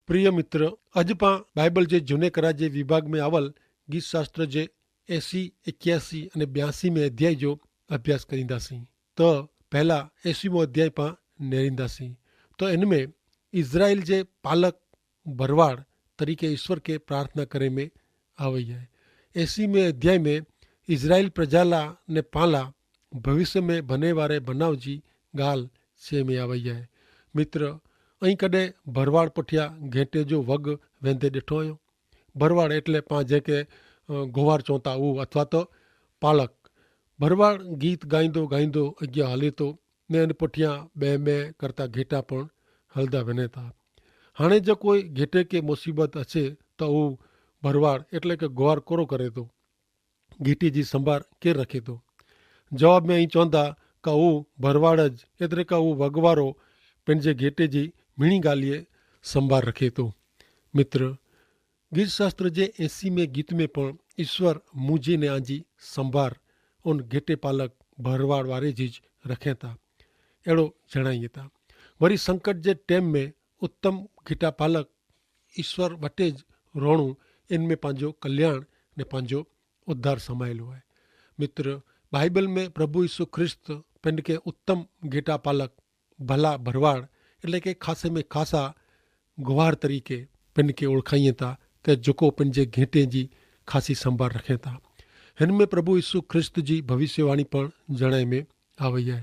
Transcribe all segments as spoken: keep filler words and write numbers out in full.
પ્રિય મિત્ર, અજ પાં બાઈબલ જે જુને કરા જે વિભાગ મેં આવલ ગીત શાસ્ત્ર જે એસી એક્યાસી અને બ્યાસી મેં અધ્યાય જો અભ્યાસ કરીંદા સી. તો પહેલા એસી મો અધ્યાય પાં નેરીંદા સી. તો એન મેં ઇઝરાઇલ જે પાલક ભરવાડ તરીકે ઇશ્વર કે પ્રાર્થના કરે મેં આવે હૈ. એસી મેં અધ્યાય મેં ઇઝરાઇલ પ્રજાલા ને પાલા ભવિષ્ય મેં ભનેવારે ભનાવ જી ગાલ સે મેં આવે હૈ. મિત્ર, અહીં કદે ભરવાડ પઠ્યા ઘેંટે જો વગ વેંધે દેઠો આયો? ભરવાડ એટલે પાં જે કે ગોવાર ચોંતા ઉ અથવા તો પાલક. ભરવાડ ગીત ગાઈંદો ગાઈંદો અગિયા હલે તો, ને એન પઠ્યા બે બે કરતા ઘેંટા પણ હલદા વેને તા. હાણે જો કોઈ ઘેંટે કે મુસીબત હશે તો ઉ ભરવાડ એટલે કે ગોવાર કોરો કરે તો? ગેટે જી સંભાર કેર રખે તો? જવાબ મેં અહીં ચોંદા કા ઉ ભરવાડ જ એતરે કા ઉ વગવારો પેનજે ગેટે જી મિણી ગાલિયે સંભાર રખે તો. મિત્ર, ગીત શાસ્ત્ર જે એસી મેં ગીત મેં પણ ઈસ્વર મુઝે ને આજી સંભાર ઉન ગેટે પાલક ભરવાડ વારે જી જ રખે તા. એડો જણાઈ તા વરી સંકટ જે ટેમ મેં ઉત્તમ ગેટા પાલક ઈસ્વર વટે જ રોણું એન મેં પાંજો કલ્યાણ ને પાંજો ઉદ્ધાર સમાયેલો હૈ. મિત્ર, બાઈબલ મેં પ્રભુ ઈસુ ખ્રિસ્ત પેંડ કે ઉત્તમ ગેટા પાલક ભલા ભરવાડ એટલે કે ખાસે મેં ખાસા ગોહાર તરીકે પેંડ કે ઓળખાઈ તા કે જોકો પેંડ જે ગેટે જી ખાસી સંભાર રખે તા. હેન મેં પ્રભુ ઈસુ ખ્રિસ્ત જી ભવિષ્યવાણી પણ જણાઈ મેં આવે હૈ.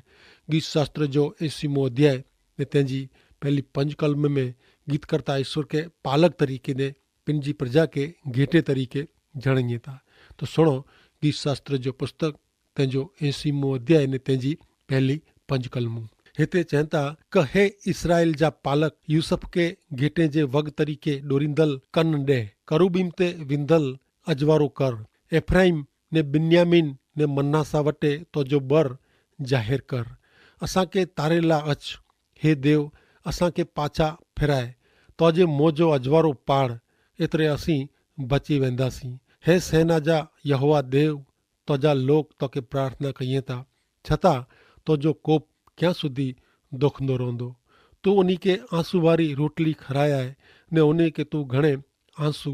ગીત શાસ્ત્ર જો એસી મો અધ્યાય ને તેની પહેલી પંજ કલમ મેં ગીત કરતા ઈસુ કે પાલક તરીકે ને પેનજી પ્રજા કે ગેટે તરીકે જણાઈ તા. તો સુણો, ગીત શાસ્ત્ર જો પુસ્તક તેનજો એસી મો અધ્યાય ને તેનજી પહેલી પંજ કલમ. હેતે ચેંતા કે હે ઇસરાયેલ જા પાલક, યૂસફ કે ગેટે જે વગ તરીકે ડોરિંદલ કન ડે, કરુબીમ તે વિંદલ અજવારો કર. એફ્રાઇમ ને બિન્યામિન ને મન્નાસા વટે તોજો બર જાહેર કર. અસાંકે તારેલા અચ, હે દેવ, અસાંકે પાછા ફેરાય. તોજે મોજો અજવારો પાડ, એતરે અસી બચી વેંદા સી. હે સેના જા યહોવા દેવ, તોજા લોક તોકે પ્રાર્થના કહિયે તા, છતાં તોજો કોપ ક્યાં સુધી દોખનો રોંદો? તું ઉની કે આંસુ વારી રોટલી ખરાયા હૈ, ને ઉની કે તું ઘણે આંસુ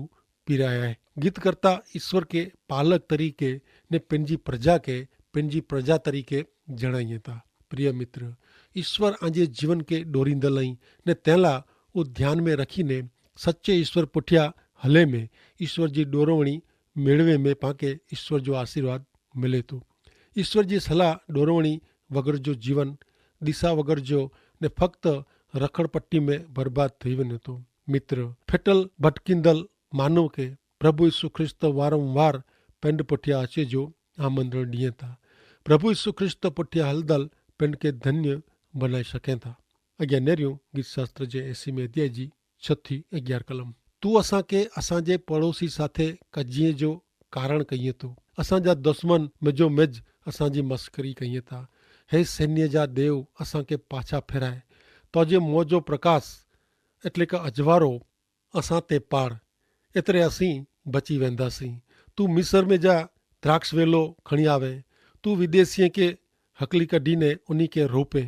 પીરાયા હૈ. ગીત કરતા ઈસ્વર કે પાલક તરીકે ને પેનજી પ્રજા કે પેનજી પ્રજા તરીકે જણાઈ તા. પ્રિય મિત્ર, ઈસ્વર આજે જીવન કે ડોરીંદલ અહીં ને તેલા ઉ ધ્યાન મેં રખી ને સચ્ચે ઈસ્વર પુઠ્યા હલે મેં ઈસ્વર જી ડોરવણી મેળવે મેં પાંકે ઈસ્વર જો આશીર્વાદ મિલે તો. ઈસ્વર જી સલાહ ડોરવણી વગર જો જીવન દિશા વગર જો ને ફક્ત રખડપટ્ટી મેં બરબાદ થઈ વને તો. મિત્ર, ફેટલ ભટકીંદલ માનવ કે પ્રભુ ઈસુ ખ્રિસ્ત વારંવાર પેંડ પઠ્યા હશે જો આમંત્રણ દિયે તા. પ્રભુ ઈસુ ખ્રિસ્ત પઠ્યા હલદલ પેંડ કે ધન્ય બનાઈ શકેતા. અજ્ઞા નેર્યું ગીત શાસ્ત્ર જે એસી મેં અધ્યાય જી છ થી અગિયાર કલમ. તું અસાંકે અસાંજે પડોશી સાથે કજ્જિયે જો કારણ કહિયે તો? અસાંજા દુશ્મન મેજો મેજ અસાંજી મસ્કરી કહિયે તા. હે સૈન્ય જા દેવ, અસાંકે પાછા ફેરાય. તોજે મોજો પ્રકાશ એટલે કે અજવારો અસાં તે પાડ, એતરે અસી બચી વેંદા સી. તું મિસર મેં જા દ્રાક્ષ વેલો ખણિયાવે. તું વિદેશીએ કે હકલી કઢી ને ઉની કે રોપે.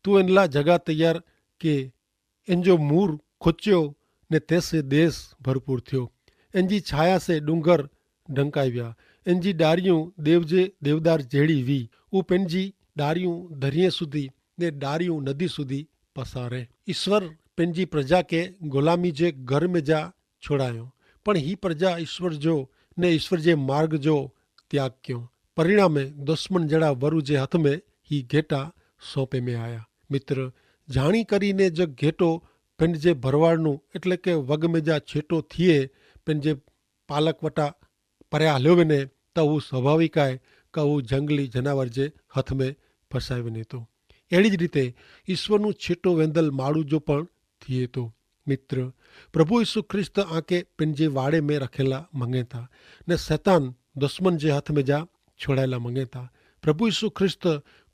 તું એનલા જગા તૈયાર કે. એન જો મૂર ખોચ્યો ને તેસે દેશ ભરપૂર થ્યો. એન જી છાયા સે ડુંગર ઢંકાવ્યા. એન જી ડારિયું દેવજે દેવદાર જેડી વી. ઉપને જી ડારિયું ધરિયે સુધી ને ડારિયું નદી સુધી પસારે. ઈસ્વર પેનજી પ્રજા કે ગુલામી જે ઘર મેં જા છોડાયો. પણ હી પ્રજા ઈસ્વર જો ને ઈસ્વર જે માર્ગ જો ત્યાગ ક્યો. પરિણામે દુશ્મન જેડા વરુ જે હાથ મેં હી ઘેટા સોંપે મેં આયા. મિત્ર, જાણી કરીને જે ઘેટો પેનજે ભરવાડનું એટલે કે વગ મેં જા છેટો થિયે પેનજે પાલક વટા પર્યા હલ્યો વેને, તો ઉં સ્વાભાવિક આય કે ઉં જંગલી જનાવર જે હથ મેં ફસાય વેને તો. એડી જ રીતે ઈસ્વરનું છેટો વેંદલ માળું જો પણ થિયે તો. મિત્ર, પ્રભુ ઈસુ ખ્રિસ્ત આંકે પેનજે વાડે મેં રખેલા મંગેતા ને સૈતાન દુશ્મન જે હથ મેં જા છોડાયેલા મંગેતા. પ્રભુ ઈસુ ખ્રિસ્ત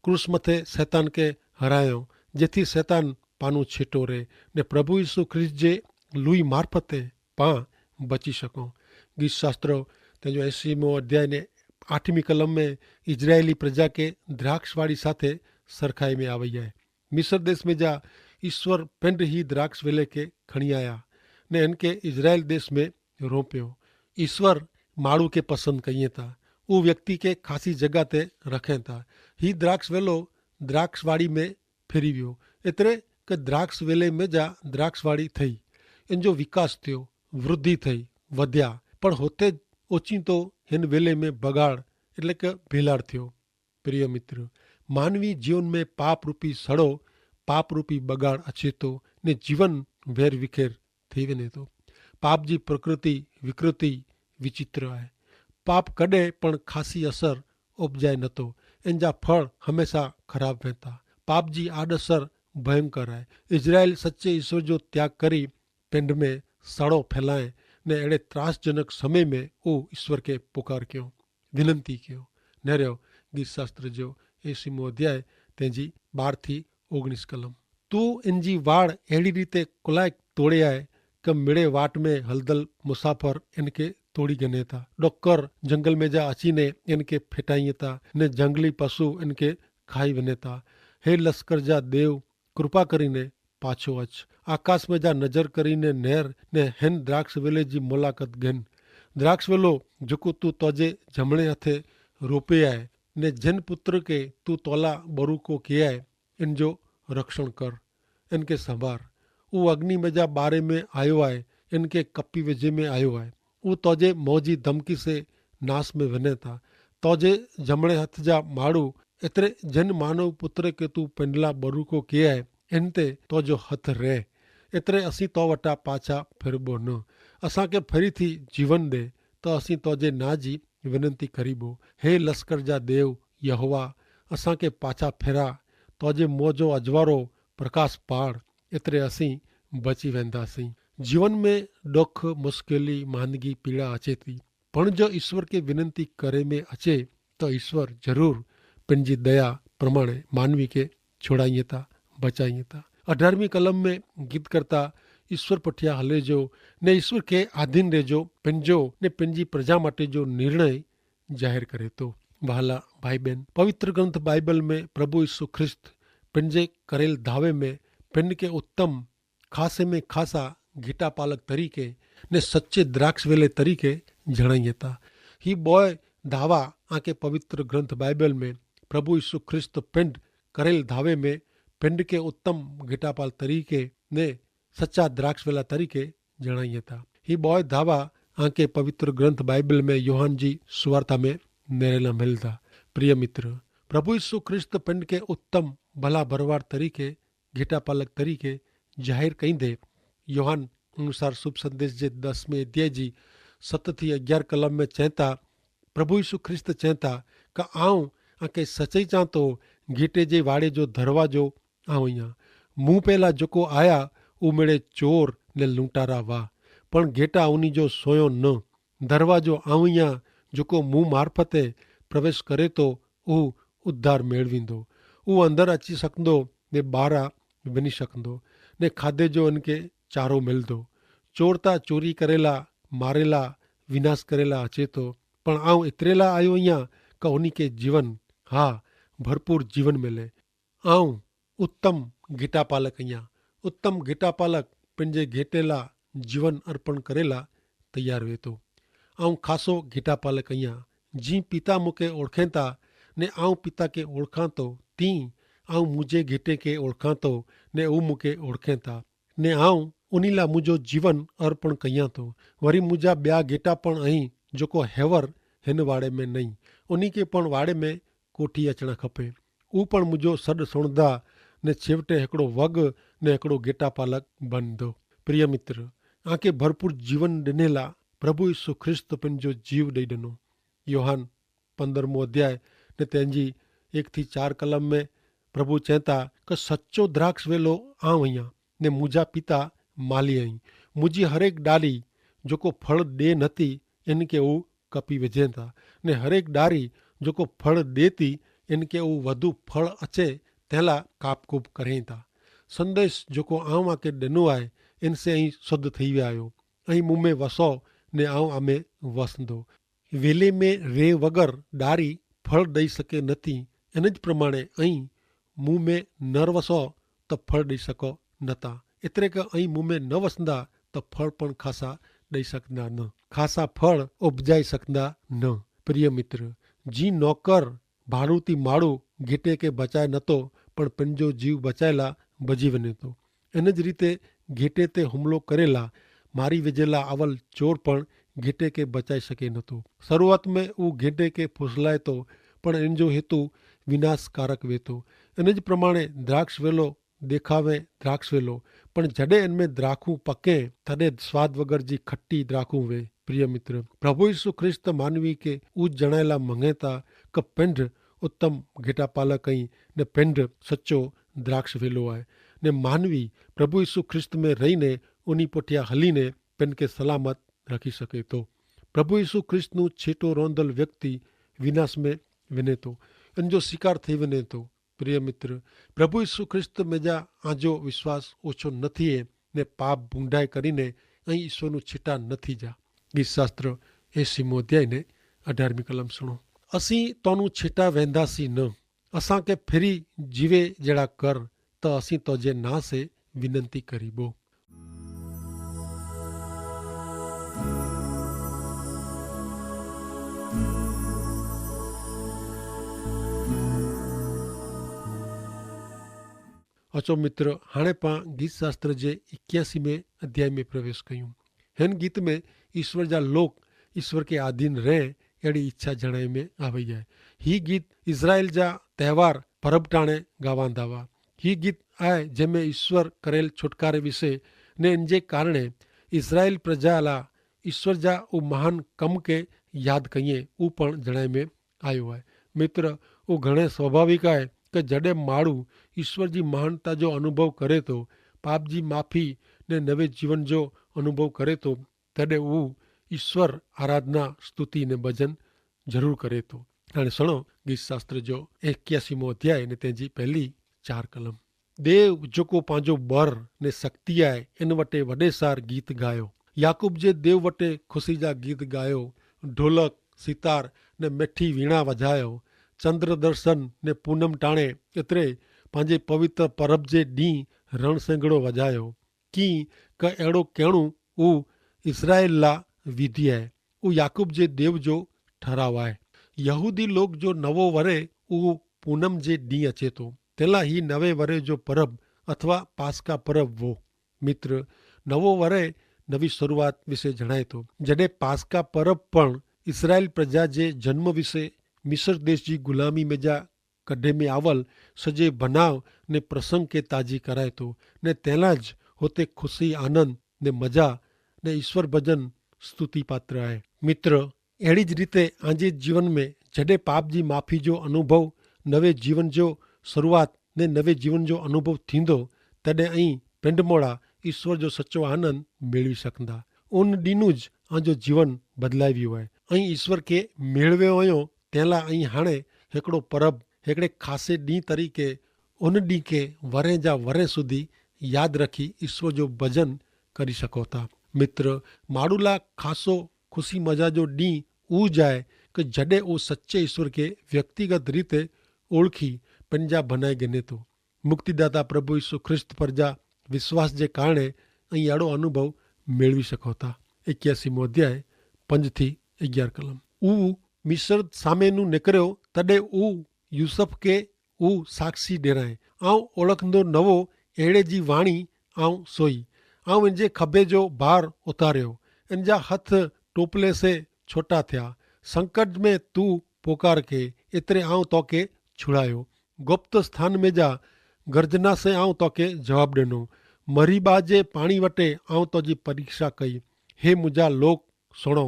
ક્રૂસ મતે સૈતાન કે હરાયો, જેથી સૈતાન પાનું છેટો રહે ને પ્રભુ ઈસુ ખ્રિસ્ત જે લુઈ મારફતે પાં બચી શકો. ગીત શાસ્ત્ર તેનો એસી મો અધ્યાય ને આઠમી કલમ મેં ઇઝરાયેલી પ્રજા કે દ્રાક્ષવાડી સાથે સરખાઈ મેં આવે હૈ. મિસર દેશ મેં જા ઈસ્વર પેંડ હી દ્રાક્ષ વેલે કે ખણિયાયા. ને એન કે ઇઝરાયેલ દેશ મેં રોપ્યો. ઈસ્વર માણૂ કે પસંદ કહિએ તા, ઉહ વ્યક્તિ કે ખાસી જગા તે રખે તા. હી દ્રાક્ષ વેલો દ્રાક્ષવાડી મેં ફેરી વ્યો. એતરે કે દ્રાક્ષ વેલે મેં જા દ્રાક્ષવાડી થઈ, એન જો વિકાસ થયો, વૃદ્ધિ થઈ, વધ્યા. પણ હોતે જ ઓચિંતો હેન વેલે મેં બગાડ એટલે કે ભેલાડ થયો. પ્રિય મિત્ર, માનવી જીવન મેં પાપરૂપી સડો, પાપરૂપી બગાડ અછેતો ને જીવન વેર વિખેર થઈ વેને તો. પાપ જી પ્રકૃતિ વિકૃતિ વિચિત્ર આય. પાપ કદે પણ ખાસી અસર ઓપજાય નતો. એન જા ફળ હમેંશા ખરાબ વેતા. પાપ જી આડસર ભયંકર આય. ઇઝરાયેલ સચ્ચે ઈસવ જો ત્યાગ કરી પેંડ મેં સડો ફેલાએ ને એડે ત્રાસજનક સમય મેં ઉહ ઈસ્વર કે પુકાર કયો, વિનંતી કયો. નહર્યો ગીતશાસ્ત્ર જો એસીમો અધ્યાય તેની બાર થી ઓગણીસ કલમ. તું એનજી વાડ એડી રીતે કોલાયક તોડે આય કે મેડે વાટ મેં હલદલ મુસાફર એનકે તોડી ગને થા. ડોક્કર જંગલ મેં જા અચીને એનકે ફેટાઈ થા ને જંગલી પશુ એનકે ખાઈ વને થા. હે લશ્કર જા દેવ, કૃપા કરીને પાછો અચ. આકાશ મેં જા નજર કરીને નેર ને હેન દ્રાક્ષ વેલે જી મુલાકાત ગેન. દ્રાક્ષ વેલો જકો તું તોજે જમણે હતે રોપે આય ને જેન પુત્ર કે તું તોલા બરુકો કે આય, એન જો રક્ષણ કર, એન કે સંભાર. ઉહ અગ્નિ મેં જા બારે મેં આયો આય, એન કે કપ્પી વેજે મેં આયો આય. ઉહ તોજે મોજી ધમકી સે નાસ મેં વને થા. તોજે જમણે હત જા માડૂ એતરે જેન માનવ પુત્ર કે તું પેંડલા બરુકો કે આય, એન તે તોજો હત રહે. એતરે અસી તો વટા પાછા ફેરબો ન. અસાંકે ફરી થી જીવન દે. તો અસી તોજે ના જી વિનંતી કરીબો. હે લશ્કર જા દેવ યહોવા, અસાંકે પાછા ફેરા. તોજે મોજો અજવારો પ્રકાશ પાડ. એતરે અસી બચી વેંદા સી. જીવન મેં ડોખ મુશ્કેલી માંદગી પીડા અચેતી, પણ જો ઈસ્વર કે વિનંતી કરે મેં અચે તો ઈસ્વર જરૂર પેનજી દયા પ્રમાણે માનવી કે છોડાઈ થા, બચાઈ થા. અઢારમી કલમ મેં ગીત કરતા ઈસ્વર પઠ્યા હલે જો ને ઈસ્વર કે આધીન રહેજો, પેનજો ને પેનજી પ્રજા માટે જો નિર્ણય જાહેર કરે તો. વહાલા ભાઈબેન, પવિત્ર ગ્રંથ બાઈબલ મેં પ્રભુ ઈસુ ખ્રિસ્ત પેનજે કરેલ ધાવે મેં પેન કે ઉત્તમ ખાસે મેં ખાસા ઘેટાપાલક તરીકે ને સચ્ચે દ્રાક્ષ વેલે તરીકે જણાઈ થા. હી બોય ધાવા આંકે પવિત્ર ગ્રંથ બાઈબલ મેં પ્રભુ ઈસુ ખ્રિસ્ત પેંડ કરેલ ધાવે મેં પેંડ કે ઉત્તમ ઘેટાપાલ તરીકે ને સચ્ચા દ્રાક્ષ વેલા તરીકે જણાઈ થા. હી બોય ધાવા આંકે પવિત્ર ગ્રંથ બાઈબલ મેં યોહાન જી સુવાર્તા મેં નેરેલા મેલ થા. પ્રિય મિત્ર, પ્રભુ ઈસુ ખ્રિસ્ત પેંડ કે ઉત્તમ ભલા ભરવાડ તરીકે ઘેટાપાલક તરીકે જાહેર કઈ દે. યોહાન અનુસાર શુભ સંદેશ જે દસમે અધ્યાય જી સત થી અગિયાર કલમ મેં ચેંતા, પ્રભુ ઈસુ ખ્રિસ્ત ચેંતા કે આઉં આકે સચાઈ ચાંતો ઘેટે જે વાડે જો ધરવાજો આઉં યા. મું પહેલા જોકો આયા ઉમેડે ચોર ને લૂંટારા વાહ, પણ ઘેટા ઉની જો સોયો ન. ધરવાજો આઉં યા, જોકો મું મારફતે પ્રવેશ કરે તો ઉહ ઉદ્ધાર મેળવીંદો. ઉહ અંદર અચી સકંદો ને બારા વિની સકંદો ને ખાધે જો અનકે ચારો મેલદો. ચોરતા ચોરી કરેલા, મારેલા, વિનાશ કરેલા હચે તો, પણ આઉં ઇતરેલા આયો અહિયા કે ઉની કે જીવન, હા, ભરપૂર જીવન મેલે. આઉં ઉત્તમ ગીટાપાલક અહિયા. ઉત્તમ ગીટાપાલક પનજે ગેટેલા જીવન અર્પણ કરેલા તૈયાર વેતો. આઉં ખાસો ગીટાપાલક અહિયા. જી પિતા મુકે ઓળખેતા ને આઉં પિતા કે ઓળખાતો, તી આઉં મુજે ગેટે કે ઓળખાતો ને ઉં મુકે ઓળખેતા, ને આઉં ઉનીલા મુજો જીવન અર્પણ કહિયા તો. વરી મુજા બ્યા ગેટા પણ અહીં જોકો હેવર હેન વાડે મેં નહીં, ઉની કે પણ વાડે મેં કોઠી અચણા ખપે. ઉપણ મુજો સડ સુણદા ને છેવટે હેકડો વગ ને હેકડો ગેટા પાલક બન દો. પ્રિય મિત્ર, આંકે ભરપૂર જીવન દેનેલા પ્રભુ ઈસુ ખ્રિસ્ત પન જો જીવ દઈ દનો. યોહાન પંદરમો અધ્યાય ને તેની એક થી ચાર કલમ મેં પ્રભુ ચેતા કે સચો દ્રાક્ષ વેલો આવ અહિયા ને મુજા પિતા માલી અહીં. મુજી હરેક ડારી જોકો ફળ દે નથી એન કે ઉં કપી વજેતા, ને હરેક ડારી જોકો ફળ દેતી એન કે ઉં વધુ ફળ અચે તેલા કાપકૂપ કરેતા. સંદેશ જોકો આવ આકે દેનો આય એન સે અહીં શુદ્ધ થઈ વ્યા આયો. અહીં મુમે વસો ને આવ આમે વસંદો. વેલે મેં રે વગર ડારી ફળ દઈ શકે નથી. એન જ પ્રમાણે અહીં મુમે નર વસો તો ફળ દઈ શકો નતા. એતરે કે અહીં મુમે ન વસંદા તો ફળ પણ ખાસા દઈ સકતા ન, ખાસા ફળ ઉપજાઈ સકતા ન. પ્રિય મિત્ર, જી નોકર ભાડૂ તી માડૂ ઘેટે કે બચાય નતો, પણ પન જો જીવ બચાયેલા ભજી વને તો, એન જ રીતે ઘેટે તે હુમલો કરેલા મારી વેજેલા આવલ ચોર પણ ઘેટે કે બચાઈ શકે નતો. શરૂઆત મેં ઉં ઘેટે કે ફુસલાય તો, પણ એન જો હેતુ વિનાશકારક વેતો. એન જ પ્રમાણે દ્રાક્ષ વેલો દેખાવે દ્રાક્ષ વેલો, પણ જડે એન મેં દ્રાખું પકે તદે સ્વાદ વગર જી ખટી દ્રાખું વે. પ્રિય મિત્ર, પ્રભુ ઈસુ ખ્રિસ્ત માનવી કે ઉજ જણાયેલા મંગેતા કે પેંધ ઉત્તમ ઘેટાપાલક અહીં ને પેંધ સચો દ્રાક્ષ વેલો આય. ને માનવી પ્રભુ ઈસુ ખ્રિસ્ત મેં રહી ને ઉની પોઠ્યા હલી ને પેન કે સલામત રાખી શકે તો. પ્રભુ ઈસુ ખ્રિસ્ત નું છેટો રોંધલ વ્યક્તિ વિનાશ મેં વેને તો, એન જો શિકાર થઈ વેને તો. પ્રિય મિત્ર, પ્રભુ ઈસુ ખ્રિસ્ત મેં જા આજો વિશ્વાસ ઓછો નથી હૈ ને પાપ ભૂંડાઈ કરીને અહીં ઈસુ નું છેટા નથી જા. ગીત શાસ્ત્ર એસી મોધ્યાય ને અઢારમી કલમ સુણો. અસી તોનું છેટા વેંધાસી ન, અસાં કે ફેરી જીવે જેડા કર, તો અસી તોજે ના સે વિનંતી કરી બો. અચો મિત્ર, હાણે પાં ગીત શાસ્ત્ર જે ઇક્યાસી મેં અધ્યાય મેં પ્રવેશ કહ્યું. હેન ગીત મેં ઈસ્વર જા લોક ઈસ્વર કે આધીન રહે એડી ઇચ્છા જણાઈ મેં આવે હૈ. હી ગીત ઇઝરાયેલ જા તહેવાર પરબટાણે ગાવાંધાવા. હી ગીત આય જેમે ઈસ્વર કરેલ છુટકારે વિશે ને ઇનજે કારણે ઇઝરાયેલ પ્રજાલા ઈસ્વર જા ઉ મહાન કમ કે યાદ કહિયે ઉ પણ જણાઈ મેં આયો હૈ. મિત્ર, ઉ ઘણે સ્વાભાવિક આય કે જડે માડૂ ઈસ્વર જી મહાનતા જો અનુભવ કરે તો, પાપ જી માફી ને નવે જીવન જો અનુભવ કરે તો, તેડે ઉ ઈસ્વર આરાધના સ્તુતિ ને ભજન જરૂર કરે તો. અને સણો ગીત શાસ્ત્ર જો એક્યાસી મો અધ્યાય ને તેની પહેલી ચાર કલમ. દેવ જોકો પાંજો બર ને શક્તિ આય એન વટે વડે સાર ગીત ગાયો. યાકૂબ જે દેવ વટે ખુશી જા ગીત ગાયો. ઢોલક, સિતાર ને મેઠી વીણા વજાયો. ચંદ્રદર્શન ને પૂનમ ટાણે એતરે પાંજે પવિત્ર પરબ જે દી રણસેંગડો વજાયો. કિંક એડો કહેણું ઉ ઇસરાયેલ લા વિધિ આય. ઉ યાકૂબ જે દેવ જો ઠરાવ આય. યહૂદી લોગ જો નવો વરે ઉ પૂનમ જે દી અચેતો. તેલા હી નવે વરે જો પરબ અથવા પાસકા પરબ વો. મિત્ર, નવો વરે નવી શરૂઆત વિશે જણાયતો. જડે પાસકા પરબ પણ ઇસરાયેલ પ્રજા જે જન્મ વિશે મિસર દેશ જી ગુલામી મેં જા કઢે મેં આવલ સજે ભનાવ ને પ્રસંગ કે તાજી કરાય તો, ને તેના જ હોતે ખુશી આનંદ ને મજા ને ઈસ્વર ભજન સ્તુતિ પાત્ર આય. મિત્ર, એડી જ રીતે આજે જીવન મેં જડે પાપ જી માફી જો અનુભવ, નવે જીવન જો શરૂઆત ને નવે જીવન જો અનુભવ થીંદો, તેડે અહીં પેંડમોડા ઈસ્વર જો સચો આનંદ મેળવી શકંદા. ઉન દીનું જ આજો જીવન બદલાવ્યું આય. અહીં ઈસ્વર કે મેળવ્યો અયો તેલા અહીં હાણે હેકડો પરબ હેકડે ખાસે દીંહ તરીકે ઉન દીંહ કે વરે જા વરે સુધી યાદ રખી ઈસ્વર જો ભજન કરી શકો થા. મિત્ર, માડૂલા ખાસો ખુશી મજા જો દીંહ ઉ જાય કે જડે ઉ સચ્ચે ઈસ્વર કે વ્યક્તિગત રીતે ઓળખી પન જા ભનાઈ ગને તો. મુક્તિદાતા પ્રભુ ઈસુ ખ્રિસ્ત પર જા વિશ્વાસ જે કારણે અહીં આડો અનુભવ મેળવી શકો થા. એક્યાસી મોં અધ્યાય પંજ થી અગિયાર કલમ. ઉ મિસર સામેનું નેકર્યો તદે ઉ યુસફ કે ઉ સાક્ષી ડેરાએ, આઉં ઓળખંદો નવો એડે જી વાણી આઉં સોઈ. આઉં એનજે ખભે જો ભાર ઉતાર્યો, એનજા હથ ટોપલે સે છોટા થ્યા. સંકટ મેં તું પોકાર કે એતરે આઉં તોકે છુડાયો. ગોપ્ત સ્થાન મેં જા ગર્જના સે આઉં તોકે જવાબ ડેનો. મરી બાજે પાણી વટે આઉં તોજી પરીક્ષા કઈ. હે મુજા લોક, સુણો,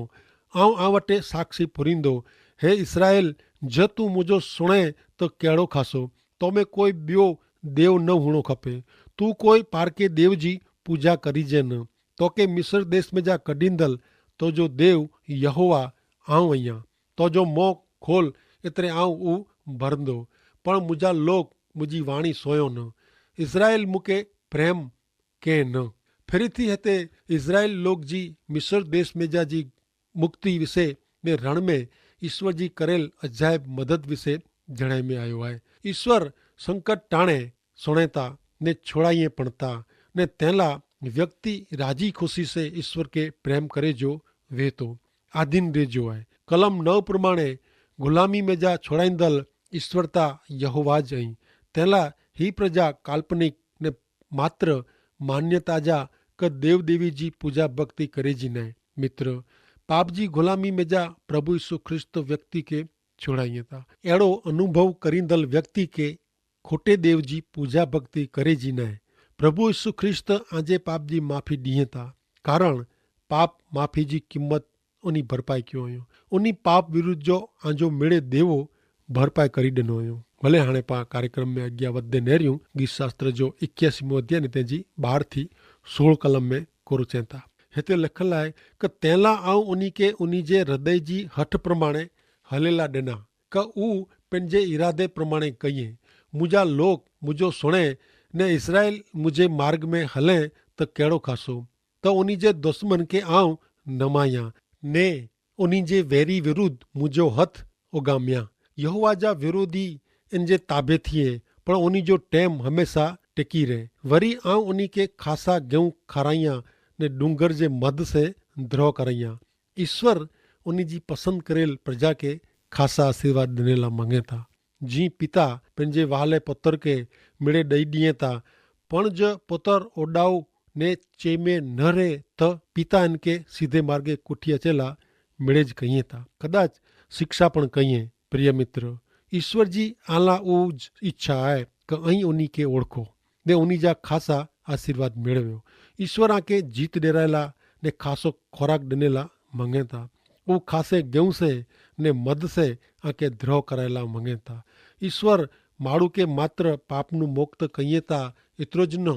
આઉં આ વટે સાક્ષી પુરીંદો. હે ઇસરાયેલ, જે તું મુજો સુણે તો કેડો ખાસો? તો મેં કોઈ બ્યો દેવ ન હુણો ખપે. તું કોઈ પારકે દેવ જી પૂજા કરી જે ન. તો કે મિસર દેશ મેં જા કડીંદલ તો જો દેવ યહોવા આઉં અહિયા. તો જો મોં ખોલ એતરે આઉં ઉં ભરંદો. પણ મુજા લોક મુજી વાણી સોયો ન. ઇસરાયેલ મુકે પ્રેમ કે ન. ફેરી થી હતે ઇઝરાયેલ લોગ જી મિસર દેશ મેં જા જી મુક્તિ વિશે ને રણ મેં ઇશ્વર જી કરેલ અજાયબ મદદ વિશે જણાઈ મેં આયો હૈ. ઇશ્વર સંકટ ટાણે સુણેતા ને છોડાઈએ પણ તા ને તેલા વ્યક્તિ રાજી ખુશી સે ઈસ્વર કે પ્રેમ કરે જો વહેતો આધીન રહેજો આય. કલમ નવ પ્રમાણે ગુલામી મેં જા છોડાઈંદલ ઈસ્વર તા યહોવા જ અહીં. તેલા હી પ્રજા કાલ્પનિક ને માત્ર માન્યતા જા કે દેવદેવી જી પૂજા ભક્તિ કરે જી નાય. મિત્ર, પાપ જી ગુલામી મેં જા પ્રભુ ઈસુ ખ્રિસ્ત વ્યક્તિ કે છોડાઈં તા એડો અનુભવ કરીંદલ વ્યક્તિ કે ખોટે દેવ જી પૂજા ભક્તિ કરે જી નાય. પ્રભુ ઈસુ ખ્રિસ્ત આજે પાપ જી માફી દિયે તા, કારણ પાપ માફી જી કિંમત ઉની ભરપાઈ ક્યો અયો. ઉની પાપ વિરુદ્ધ જો આજો મેળે દેવો ભરપાઈ કરી દેનો અયો. ભલે હાણે પા કાર્યક્રમ મેં અગિયા વધે નેર્યું ગીત શાસ્ત્ર જો ઇક્યાસી મોં અધ્યાય ને તેજી બાર થી સોળ કલમ મેં કોરો ચેંતા. હેતરે લખલ આય કે તેલા આઉં ઉની કે ઉની જે હૃદય જી હઠ પ્રમાણે હલેલા દેના કે ઉં પેનજે ઇરાદે પ્રમાણે કહિએ. મુજા લોક મુજો સુણે ને ઇસરાયેલ મુજે માર્ગ મેં હલે તો કેડો ખાસો? તો ઉની જે દુશ્મન કે આઉં નમાયા ને ઉની જે વેરી વિરુદ્ધ મુજો હત ઉગામ્યા. યહોવા જા વિરોધી ઇનજે તાબે થિયે, પણ ઉની જો ટેમ હમેંસા ટેકી રહે. વરી આઉં ઉની કે ખાસા ગેઉં ખારાયા ને ડુંગર જે મધ સે દ્રોહ કરાયા. ઇશ્વર ઉની જી પસંદ કરેલ પ્રજા કે ખાસા આશીર્વાદ દનેલા મંગેતા. જી પિતા પેનજે વહાલે પતર કે મેળે દઈ દિયે તા, પણ જ પતર ઓડાઉ ને ચેમે ન રહે, તો પિતા એન કે સીધે માર્ગે કુઠિયા ચેલા મેળે જ કહિયે તા, કદાચ શિક્ષા પણ કહિયે. પ્રિય મિત્ર, ઇશ્વર જી આલા ઉજ ઇચ્છા આય કે અહીં ઉની કે ઓળખો ને ઉની જા ખાસા આશીર્વાદ મેળવ્યો. ઇશ્વર આંકે જીત ડેરાયેલા ને ખાસો ખોરાક દનેલા મંગેતા. ઉં ખાસે ગેઉં સે ને મધ સે આંકે દ્રોહ કરાયેલા મંગેતા. ઇશ્વર માડૂ કે માત્ર પાપનું મુક્ત કહિયે તા, ઇતરો જ ન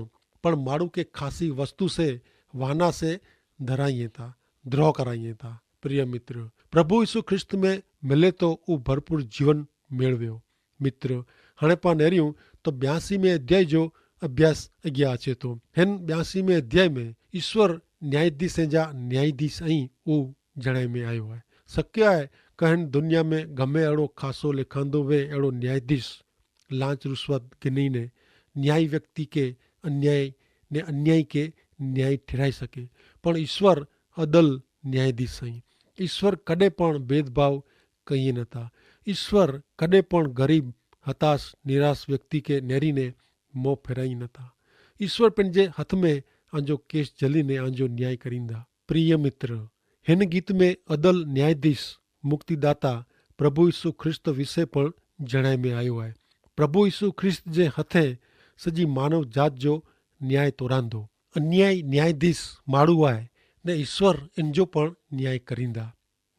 પણ માડૂ કે ખાસી વસ્તુ સે વાના સે ધરાઇયે તા, દ્રોહ કરાઇયે તા. પ્રિય મિત્ર, પ્રભુ ઈસુ ખ્રિસ્ત મેં મિલે તો ઉં ભરપૂર જીવન મેળવ્યો. મિત્ર, હણે પા નેર્યું તો બ્યાસી મેં અધ્યાય જો અભ્યાસ અગિયા આચે તો. હેન બ્યાસી મેં અધ્યાય મેં ઈસ્વર ન્યાયાધીશે જા ન્યાયાધીશ અહીં ઉં જણાઈ મેં આયો હૈ. શક્ય હૈ કહેન દુનિયા મેં ગમે એડો ખાસો લેખાંદો વે એડો ન્યાયાધીશ લાંચ રુસ્વત ગિની ને ન્યાયી વ્યક્તિ કે અન્યાય ને અન્યાયી કે ન્યાયી ઠેરાઈ શકે. પણ ઈસ્વર અદલ ન્યાયાધીશ અહીં. ઈસ્વર કદે પણ ભેદભાવ કહિયે નતા. ઈસ્વર કદે પણ ગરીબ, હતાશ, નિરાશ વ્યક્તિ કે નેરી ને મોં ફેરાઈ નતા. ઈસ્વર પેનજે હથ મેં આજો કેસ જલી ને આજો ન્યાય કરીંદા. પ્રિય મિત્ર, હેન ગીત મેં અદલ ન્યાયાધીશ મુક્તિદાતા પ્રભુ ઈસુ ખ્રિસ્ત વિશે પણ જણાઈ મેં આયો હૈ. પ્રભુ ઈસુ ખ્રિસ્ત જે હથે સજી માનવ જાત જો ન્યાય તોરાંદો. અન્યાય ન્યાયાધીશ માડૂ આય ને ઈસ્વર એનજો પણ ન્યાય કરીંદા.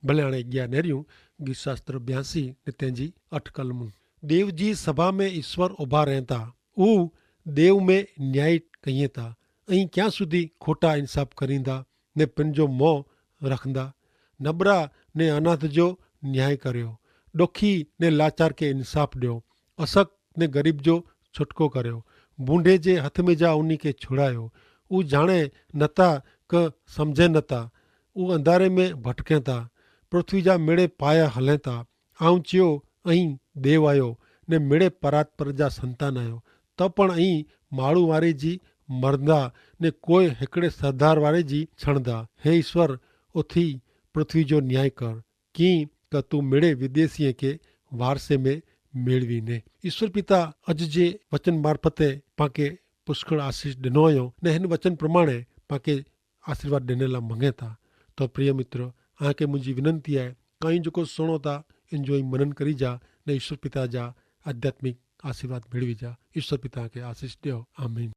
ભલે અણે અગિયા નેર્યું ગીત શાસ્ત્ર બ્યાંસી ને તેનજી અઠ કલમું. દેવ જી સભા મેં ઈસ્વર ઉભા રહેંતા. ઉવ દેવ મેં ન્યાય કહિયે તા. અહીં ક્યાં સુધી ખોટા ઇન્સાફ કરીંદા ને પેનજો મોં રખંદા? નબરા ને અનાથ જો ન્યાય કર્યો. ડોખી ને લાચાર કે ઇન્સાફ દ્યો. અસક ને ગરીબ જો છટકો કર્યો. બૂંડે જે હથ મેં જા ઉની કે છુડાયો. ઉજાણે નતા કે સમઝે નતા. ઉં અંધારે મેં ભટકે તા. પૃથ્વી જા મેળે પાયા હલે તા. આઉં ચ્યો અહીં દેવ આયો ને મેળે પરાત પર જા સંતાન આયો. તો પણ અહીં માળું વારે જી મરંદા ને કોઈ હેકડ઼ે સરદાર વારે જી છણદા. હે ઈસ્વર, ઓથી પૃથ્વી જો ન્યાય કર. કિંક તું મેળે વિદેશીએ કે વારસે મેં મેળવી ને. ઈસ્વર પિતા અજ જે વચન મારફતે પાંકે પુષ્કળ આશીસ ડેનો આયો ને હેન વચન પ્રમાણે પાંકે આશીર્વાદ ડેનેલા મંગેતા. તો પ્રિય મિત્ર, આંકે મુઝે વિનંતી આય, કાંઈ જોકો સુણોતા એન જો અહીં મનન કરી જા ને ઈસ્વર પિતા જા આધ્યાત્મિક આશીર્વાદ મેળવી જા. ઈસ્વર પિતા આંકે આશીસ ડેઓ. આમીન.